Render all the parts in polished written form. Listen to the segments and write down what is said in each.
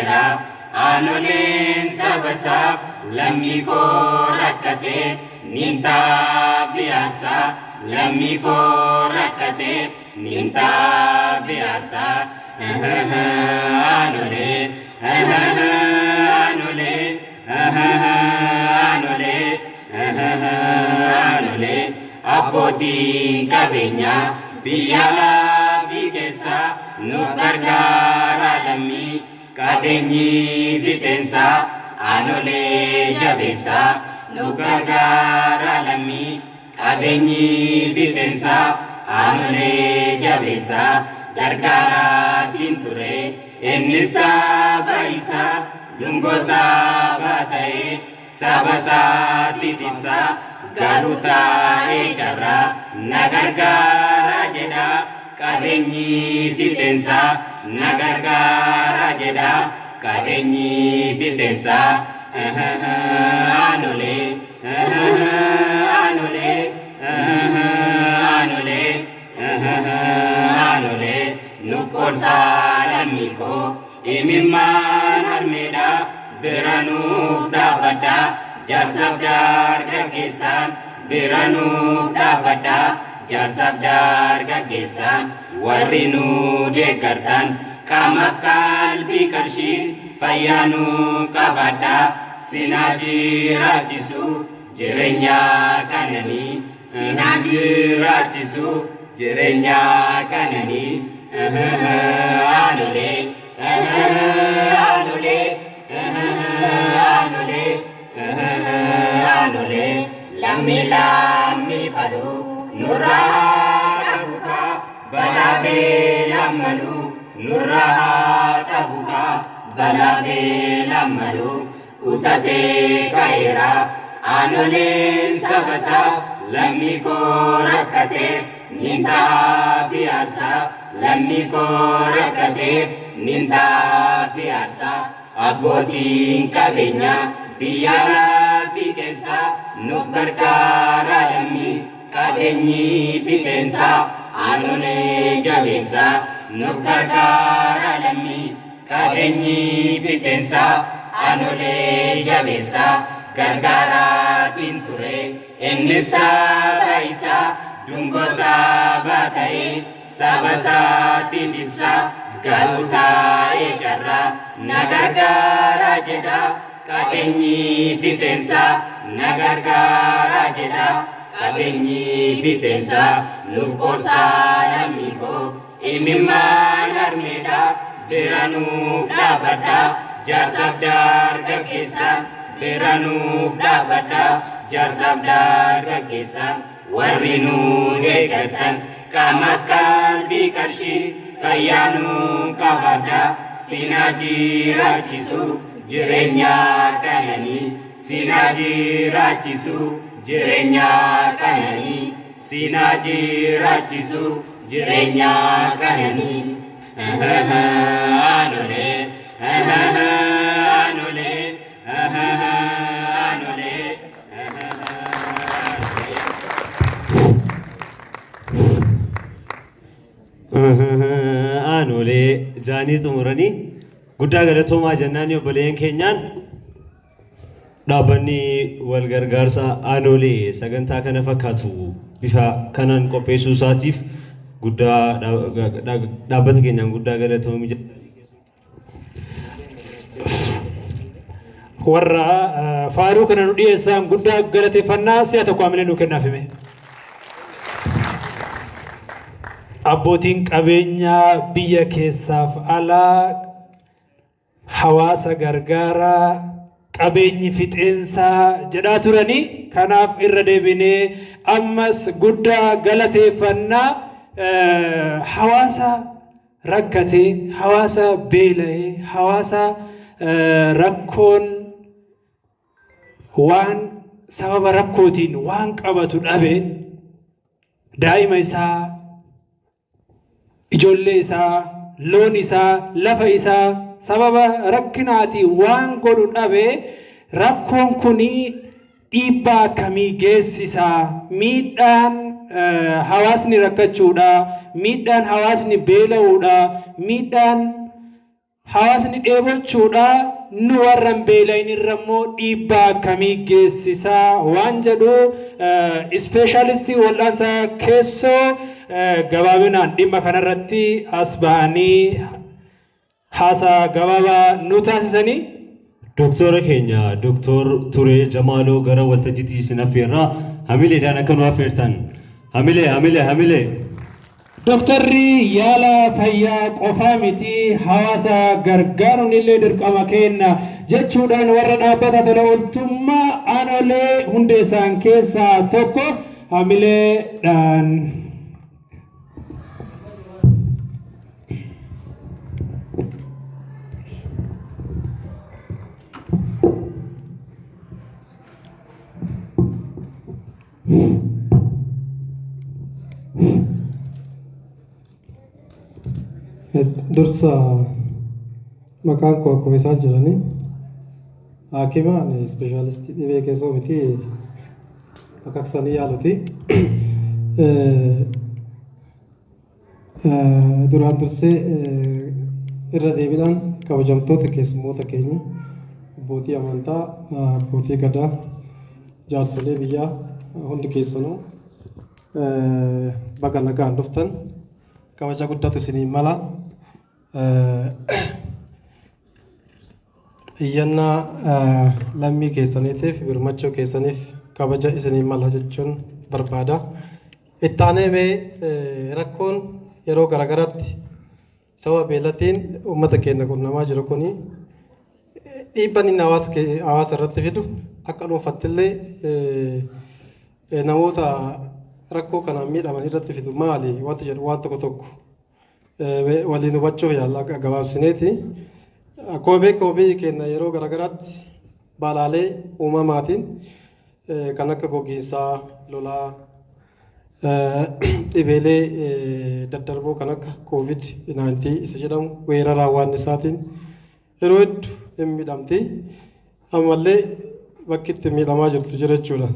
jedha aanoleen saba isaaf lammii koo rakkateef nin ta'aafi aarsaa lammii koo rakkateef nin ta'aafi aarsaa aanolee aanolee aanolee aanolee abbootiin qabeenyaa biyya alaa fi keessaa nuuf gargaaraa lammii qabeenyi fixeensaa aanolee jabeessaa nuuf gargaaraa lammii qabeenyi fixeensaa aanolee jabeessaa gargaaraatiin ture inni saba isaa dungoo saba ta'ee saba isaatiif ibsa garuu taa'ee carraa na gargaaraa jedha qabeenyi fixeensaa na gargaaraa jedha qabeenyi fixeensaa aanolee aanolee aanolee aanolee nuuf qorsaa lammii koo imimmaan harmeedha bira nuuf dhaabbadha jaarsaaf dargaggeessaan bira nuuf dhaabbadha jaarsaaf dargaggeessaan warri nu deeggartan qaamaaf qalbii qarshii fayyaa nuuf qabaadha sinaa jiraachisu jireenya qananii sinaa jiraachisu jireenya qananii aanolee aanolee aanolee aanolee lammii lammii fadhu nurraa qabuka balaa beelaan malu nurraa qabuka balaa beelaan malu kutatee ka'eera aanoleen saba isaaf lammii koo rakkateef nin ta'aafi aarsaa lammii koo rakkateef nin ta'aafi aarsaa abbootiin qabeenyaa biyya alaa fi keessaa nuuf gargaaraa lammii qabeenyi fixeensaa aanolee jabeessaa nuuf gargaaraa lammii qabeenyi fixeensaa aanolee jabeessaa gargaaraatiin ture inni saba isaa dungoo saba ta'ee saba isaatiif ibsa garuu taa'ee carraa na gargaaraa jedha qabeenyi fixeensaa na gargaaraa jedha qabeenyi fixeensaa nuuf qorsaa lammii koo imimmaan harmeedha bira nuuf dhaabbadha jaarsaaf dargaggeessa bira nuuf dhaabbadha jaarsaaf dargaggeessa warri nu deeggartan qaamaaf qalbii qarshii fayyaa nuuf qabaadha sinaa jiraachisu jireenya qananii sinaa jiraachisu jireenya qananii sinaa jiraachisu jireenya qananii aanolee aanolee aanolee. Aanolee jaanii xumuranii guddaa galatoomaa jennaan obboleeyyan keenyaan dhaabbanni wal gargaarsa aanolee sagantaa kana fakkaatu bifa kanaan qopheessuu isaatiif guddaa dhaabbata keenyaan guddaa galatoomi jenna. Warra faaruu kana nu dhiyeessaan guddaa galateeffannaa si'a tokko hamilee nu kennaaf hime. Abbootiin qabeenyaa biyya keessaaf alaa hawaasa gargaaraa qabeenyi fixeensaa jedhaa turanii kanaaf irra deebinee ammas guddaa galateeffannaa hawaasa rakkate, hawaasa beela'e, hawaasa rakkoon waan sababa rakkootiin waan qabatu dhabe daa'ima isaa, ijoollee isaa, loon isaa, lafa isaa sababa rakkinaatiin waan godhu dhabe rakkoon kun dhiibbaa akkamii geessisa? Miidhaan hawaasni rakkachuudha, miidhaan hawaasni beela'uudha, miidhaan Hawaasni dheebochuudha nu warra hin beela'in irra immoo dhiibbaa akkamii geessisaa waan jedhu ispeeshaalistii wal'aansa keessoo gabaabinaan dhimma kanarratti as bahanii haasaa gabaabaa nu taasisanii. Doktora keenya Doktor Turee Jamaaloo gara waltajjiitti isin affeerraa hamileedhaan akka nu affeertan. Hamilee, hamilee, hamilee. Doktorri yaala fayyaa qofaa miti, hawaasa gargaaruun illee dirqama kenna jechuudhaan warra dhaabbata tola ooltummaa Aanolee hundeessan keessaa tokko hamileedhaan. Dursa maqaan koo akkuma isaan jedhanii haakima, ani ispeeshaalistii dhibee keessoo miti, baqaqsanii yaaluti. Duraan dursee irra deebiidhaan kabajamtoota keessummoota keenya, abbootii amantaa, abbootii gadaa, jaarsolee biyyaa, hundi keessanuu baga nagaan dhuftan, kabaja guddatu isinii mala. Iyyannaa lammii keessaniitiif birmachuu keessaniif kabaja isinii mala jechuun barbaada. Itti aanee mee rakkoon yeroo garaagaraatti sababa beelatiin uummata keenya qunnamaa jiru kuni dhiibbaan inni hawaasa irratti fidu, akka dhuunfattillee namoota rakkoo kanaan miidhaman irratti fidu maali wanti jedhu waan tokko tokko waliin hubachuuf yaalla gabaabsineeti. Akkuma beekamu biyyi keenya yeroo garaagaraatti balaalee uumamaatiin kan akka gogiinsaa, lolaa, dhibeelee daddarboo kan akka COVID-19 isa jedhamu, weerara hawaannisaatiin yeroo hedduu hin miidhamti. Ammallee bakki itti miidhamaa jirtu jira jechuudha.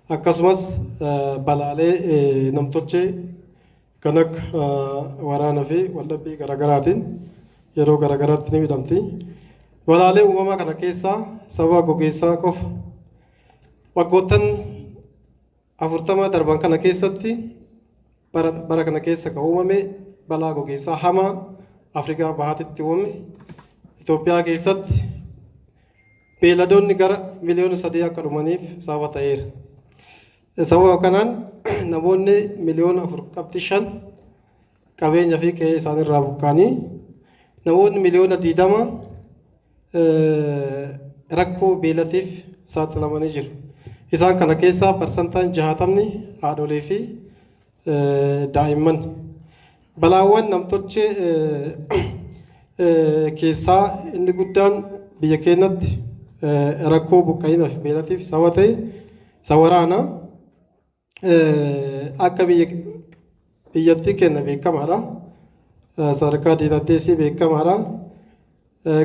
Akkasumas balaalee namtolchee kan akka waraana fi waldhabbii garaagaraatiin yeroo garaagaraatti ni miidhamti. Balaalee uumamaa kana keessaa sababa gogiinsaa qofa waggoottan 40 darban kana keessatti bara kana keessa kan uumame balaa gogiinsaa hamaa Afrikaa Bahaatitti uumame Itoophiyaa keessatti beeyladoonni gara miliyoona 3 akka dhumaniif sababa ta'eera. Sababa kanaan namoonni miliyoona 4.5 qabeenya fi qe'ee isaaniirraa buqqa'anii, namoonni miliyoona 20 rakkoo beelatiif saaxilamanii jiru. Isaan kana keessaa 60% haadholii fi daa'imman. Balaawwan namtolchee keessaa inni guddaan biyya keenyatti rakkoo buqqa'ina fi beelatiif sababa ta'e isa waraana. Akka biyya biyyattii keenya beekamaadha. Sadarkaa diinagdeesii beekamaadha.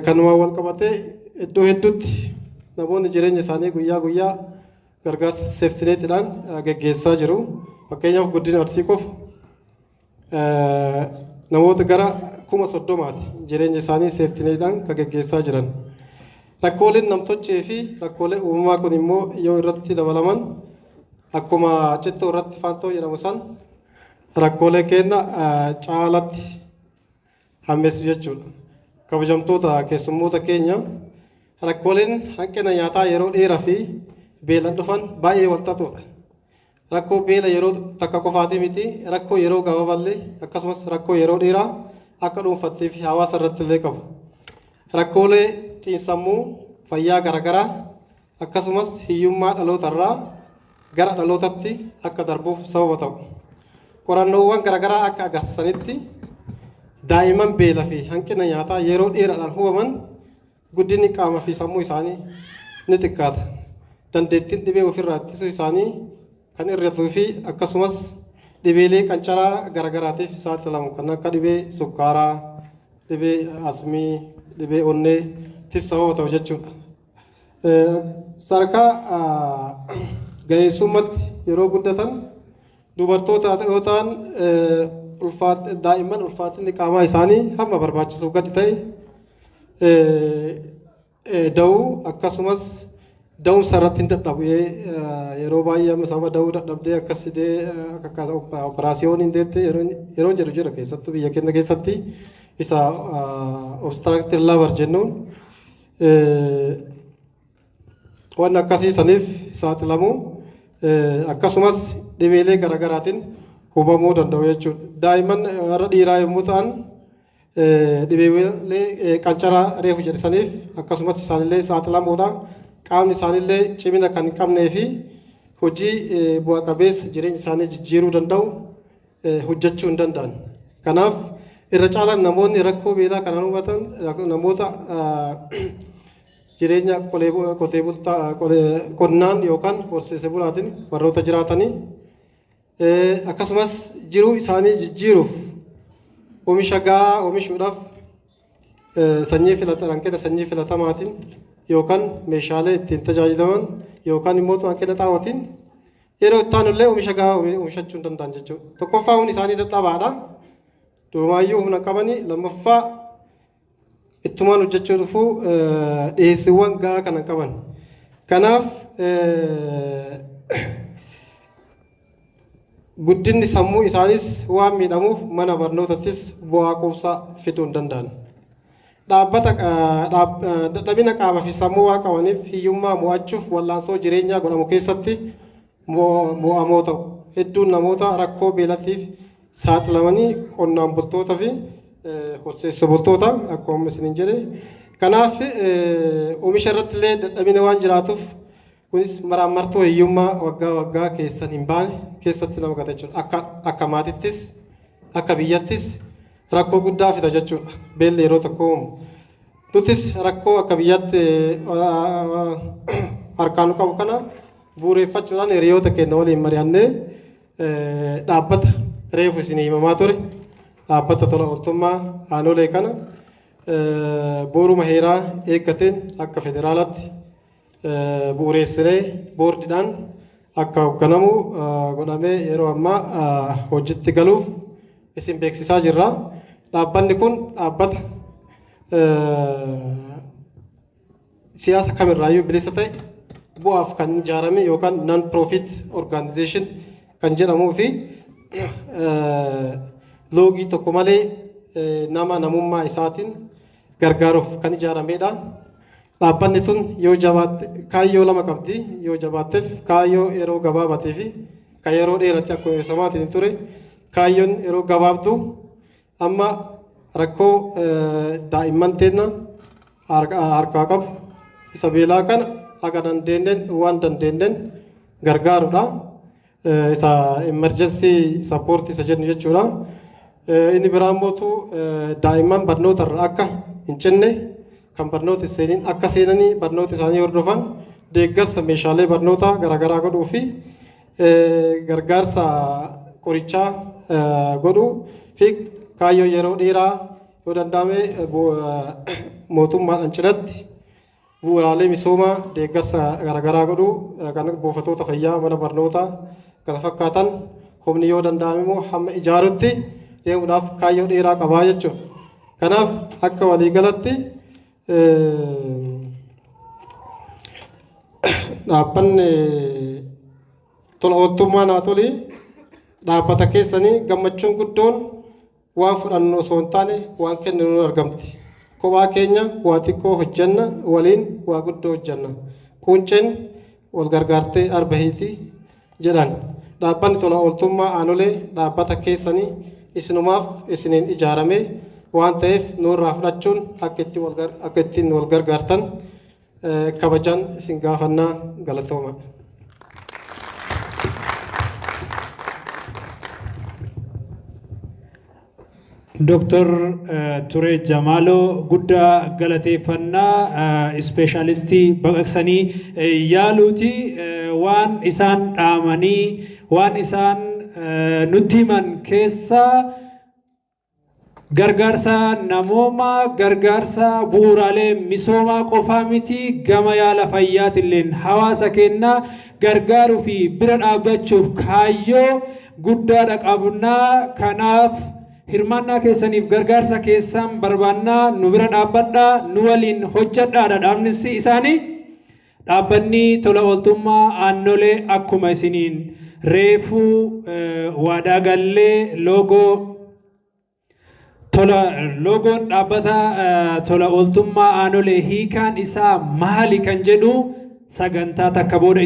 Kanumaan wal qabatee iddoo hedduutti namoonni jireenya isaanii guyyaa guyyaa gargaarsa seeftineetiidhaan geggeessaa jiru. Fakkeenyaaf godina Arsii qofa namoota gara 30,000ti jireenya isaanii seeftineetiidhaan kan geggeessaa jiran. Rakkooleen namtolchee fi rakkoolee uumamaa kun immoo yoo irratti dabalaman, akkuma cittoo irratti faantoo jedhamu san, rakkoolee keenya caalatti hammeessu jechuudha. Kabajamtoota keessummoota keenya, rakkooleen hanqina nyaataa yeroo dheeraa fi beelaan dhufan baay'ee wal xaxuudha. Rakkoo beela yeroo takka qofaatii miti, rakkoo yeroo gabaaballee akkasumas rakkoo yeroo dheeraa akka dhuunfattii fi hawaasa irratti illee qabu. Rakkoolee xiinsammuu fayyaa garaagaraa akkasumas hiyyummaa dhalootarraa gara dhalootatti akka darbuuf sababa ta'u. Qorannoowwan garaagaraa akka agarsiisanitti daa'imman beela fi hanqina nyaataa yeroo dheeraadhaan hubaman guddinni qaama fi sammuu isaanii ni xiqqaata. Dandeettiin dhibee ofirraa ittisuu isaanii kan hir'atuu fi akkasumas dhibeelee qancaraa garaagaraatiif saaxilamu kan akka dhibee sukkaaraa, dhibee asmii, dhibee onneetiif sababa ta'u jechuudha. Sadarkaa ga'eessummaatti yeroo guddatan dubartoota yoo ta'an, daa'imman ulfaatinni qaamaa isaanii hamma barbaachisu gadi ta'e Da'uu akkasumas da'umsa irratti hin dadhabu. Yeroo baay'ee amma sababa da'uu dadhabdee akkas sidee operaasiyoon hin deette yeroo jedhu jira, keessattuu biyya keenya keessatti isa obstructed labor jennuun waan akkasii saniif saaxilamu, akkasumas dhibeelee garaagaraatiin hubamuu danda'u jechuudha. Daa'imman warra dhiiraa yommuu ta'an dhibeelee qancaraa reefu jedhsaniif akkasumas isaanillee saaxilamuudha. Qaamni isaanillee cimina kan hin qabnee fi hojii bu'a qabeessa jireenya isaanii jijjiiruu danda'u hojjechuu hin danda'an. Kanaaf irra caalaan namoonni rakkoo beelaa kanaan hubatan namoota jireenya qotee bultaa, qonnaan yookaan horsiisee bulaatiin warroota jiraatanii, akkasumas jiruu isaanii jijjiiruuf oomisha gahaa oomishuudhaaf sanyii hanqina sanyii filatamaatiin yookaan meeshaalee ittiin tajaajilaman yookaan immoo hanqina xaa'ootiin yeroo itti aanullee oomisha gahaa oomishachuu hin danda'an jechuudha. Tokkoffaa, humni isaanii dadhabaadha. Durumaayyuu humna qabanii, lammaffaa ittumaan hojjechuu dhufuu dhiyeessiiwwan gahaa kana qaban. Kanaaf guddinni sammuu isaanis waan miidhamuuf mana barnootattis bu'aa quubsaa fiduu hin danda'an. Dhaabbata dadhabina qaamaa fi sammuu waan qabaniif hiyyummaa mo'achuuf wallaansoo jireenyaa godhamu keessatti mo'amoo ta'u. Hedduun namoota rakkoo beelatiif saaxilamanii qonnaan bultoota fi horsiisee bultoota akkuma isiniin jedhe. Kanaaf oomisha irratti illee dadhabina waan jiraatuuf kunis maraammartoo hiyyummaa waggaa waggaa keessan hin baane keessatti nama gata jechuudha. Akka maatittis akka biyyattis rakkoo guddaa fida jechuudha. Beelli yeroo tokko uumamu. Nutis rakkoo akka biyyaatti harkaan qabu kana bu'uureffachuudhaan hiriyoota keenya waliin mari'annee dhaabbata reefu isin himamaa ture, dhaabbata tola ooltummaa aanolee kana bu'uuruma heeraa eeggateen akka federaalaatti bu'uureessinee boordiidhaan akka hoogganamu godhamee yeroo ammaa hojiitti galuuf isin beeksisaa jirra. Dhaabbanni kun dhaabbata siyaasa kamirraayyuu bilisa ta'e, bu'aaf kan ijaarame yookaan non profit organization kan jedhamuu fi loogii tokko malee nama namummaa isaatiin gargaaruuf kan ijaaramedha. Dhaabbanni tun yoo jabaatte kaayyoo lama qabdi. Yoo jabaatteef kaayyoo yeroo gabaabatii fi kan yeroo dheeratti akkuma ibsamaatiin ture. Kaayyoon yeroo gabaabdu amma rakkoo daa'imman teenna harkaa qabu isa beelaa kana haga dandeenyeen waan dandeenyeen gargaarudha. Isa emergency support isa jennu jechuudha. Inni biraa immoo daa'imman barnoota irra akka hin cinne, kan barnoota seeniin akka seenanii barnoota isaanii hordofan deeggarsa meeshaalee barnootaa garaagaraa godhuu fi gargaarsa qorichaa godhuu fi kaayyoo yeroo dheeraa yoo danda'ame mootummaadhaan cinatti bu'uuraalee misoomaa deeggarsa garaagaraa godhuu, kan buufatoota fayyaa, mana barnootaa kana fakkaatan humni yoo danda'ame immoo hamma ijaarutti deemuudhaaf kaayyoo dheeraa qabaa jechuudha. Kanaaf akka waliigalatti dhaabbanni tola ooltummaa Naatolii dhaabbata keessanii gammachuun guddoon waan fudhannu osoo hin taane waan kenninu argamti. Kophaa keenya waa xiqqoo hojjenna, waliin waa guddoo hojjenna. Qunceen wal gargaartee arba hiiti jedhan. Dhaabbanni tola ooltummaa aanolee dhaabbata keessanii isinumaaf isiniin ijaarame waan ta'eef nurraa fudhachuun akka ittiin wal gargaartan kabajaan isin gaafannaa, galatooma. Dooktar Turee Jamaaloo guddaa galateeffannaa, ispeeshaalistii baqaqsanii yaaluuti. Waan isaan dhaamanii, waan isaan nutti himan keessaa gargaarsa namoomaa, gargaarsa bu'uuraalee misoomaa qofaa miti, gama yaala fayyaatilleen hawaasa keenya gargaaruu fi bira dhaabbachuuf kaayyoo guddaadha qabnaa. Kanaaf Hirmaannaa keessaniif gargaarsa keessan barbaannaa, nu bira dhaabbadhaa, nu waliin hojjedhaadha dhaabnis isaanii. Dhaabbanni tola ooltummaa Aannolee akkuma isiniin reefuu waadaa gallee, loogoo tola, loogoon dhaabbata tola ooltummaa Aannolee hiikaan isaa maali kan jedhu sagantaa takka booda.